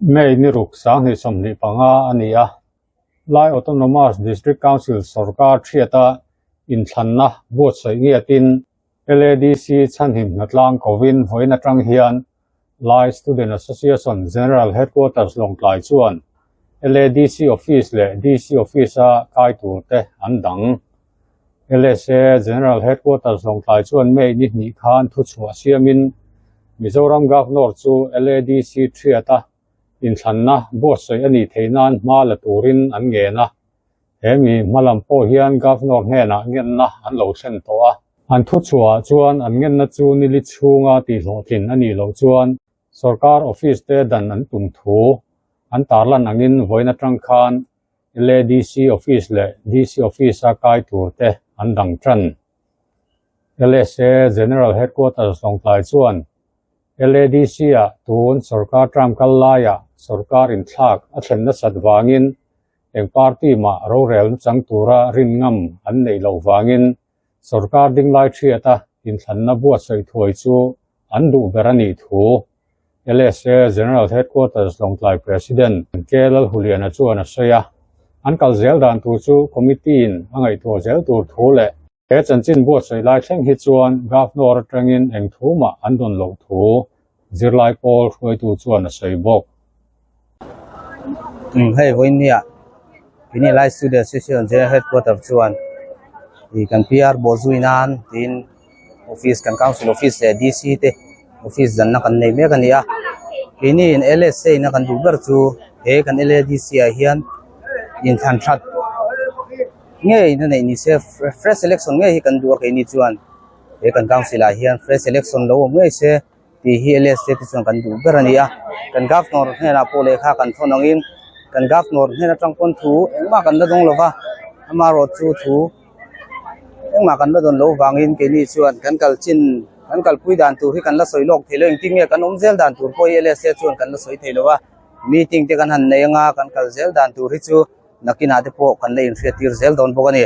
May ni ruk 2025 a ni a, Lai Autonomous District Council sorkar thiata inthlanna buatsaih ngiatin LADC chhanhim hnatlang kovin vawiin atang hian Lai Student Association General Headquarters Lawngtlai chuan LADC Office leh DC Office-a kai turte an dang. LSA General Headquarters Lawngtlai chuan May ni hnih khan thuchhuah siamin Mizoram Governor chu LADC thiata inthlanna buatsaih a nih theih nan hma la turin an ngen a. He mi hmalam pawh hian Governor hnenah ngenna an lo thlen tawh a. An thuchhuahah chuan an ngenna chu nili chhunga tihhlawhtlin a nih loh chuan sorkar office te dan an tum thu an tarlan angin vawiin atang khan LADC office leh DC office-a kai tur te an dang tan. LSA General Headquarters Lawngtlai chuan LADC-ah tun sorkar term kal laiah sorkar inthlak a thlen nasat vangin Eng party mah rorel nachang tura rin ngam an neih loh vangin sorkar dinglai thiata inthlanna buatsaih thuai chu an duh ber a nih thu LSA General Headquarters Lawngtlai President K Lalhuliana chuan a sawi a. An kal zel dan tur chu committee-in a ngaihtuah zel tur thu leh He chanchin buatsaih lai thleng hi chuan Governor atangin eng thu mah an dawn loh thu zirlai pawl hruaitu chuan a sawi bawk. Umm hei vawiin nia Kini Lai Student Association General Headquarter chuan ih kan PR bawh zui nan tiin office kan council office leh DC te office zanna kan nei mek a ni a keini in LSA in a kan duh ber chu he kan L_A_D_C ah hian inthlan that. Nge in a neih ni se fresh election ngei hi kan duh a keini chuan he kan council ah hian fresh election lo awm ngei se tih hi LSA te chuan kan duh ber a ni a kan governor hnenah pawh lehkha kan thawn angin kan governor hnen atang pawn thu engmah kan la dawng lo va amaherawhchu thu engmah kan la dawn loh vangin keini chuan kan kal chin kan kalpui dan tur hi kan la sawi lawk thei lo engtin nge kan awm zel dan tur pawh hi LSA chuan kan la sawi thei lo va meeting te kan han nei anga kan kal zel dan tur hi chu. Nakinah te pawh kan la inhriattir zel dawn bawk a ni.